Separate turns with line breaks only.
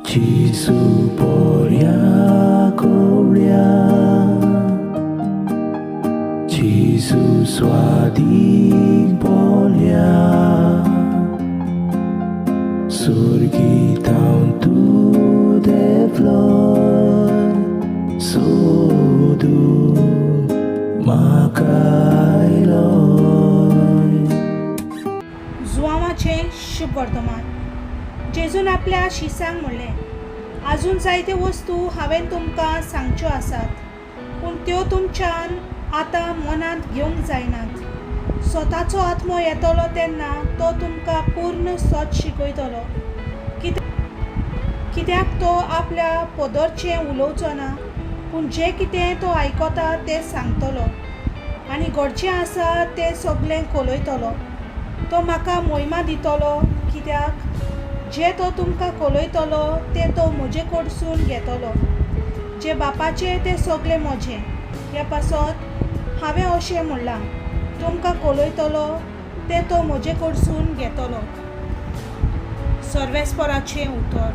जेजू बोऱ्या कोवळ्या, जेजू स्वादीक बोल्या, सुर्गी थावन तूं देंवलोय, सोदूंक म्हाका आयलोय.
जुआंवाचें शुभवर्तमान. जेजून आपल्या शिसांक म्हणलें, आजून जायत्यो वस्तू हांवें तुमकां सांगच्यो आसात, पूण त्यो तुमच्यान आतां मनांत घेवंक जायनात. स्वताचो आत्मो येतलो तेन्ना तो तुमकां पूर्ण सत शिकयतलो, कित्याक तो आपल्या पदरचें उलोवचो ना, पूण जें कितें तो आयकता तें सांगतलो आनी घडचें आसा तें सगलें कळयतलो. तो म्हाका मोहिमा दितलो, कित्याक जें तो तुमकां कळयतलो तें तो म्हजे कडसून घेतलो. जें बापाचें तें सगलें म्हजें. ह्या पासत हांवें अशें म्हणलां, तुमकां कळयतलो तें तो म्हजे कडसून घेतलो. सर्वेस्पराचें उतर.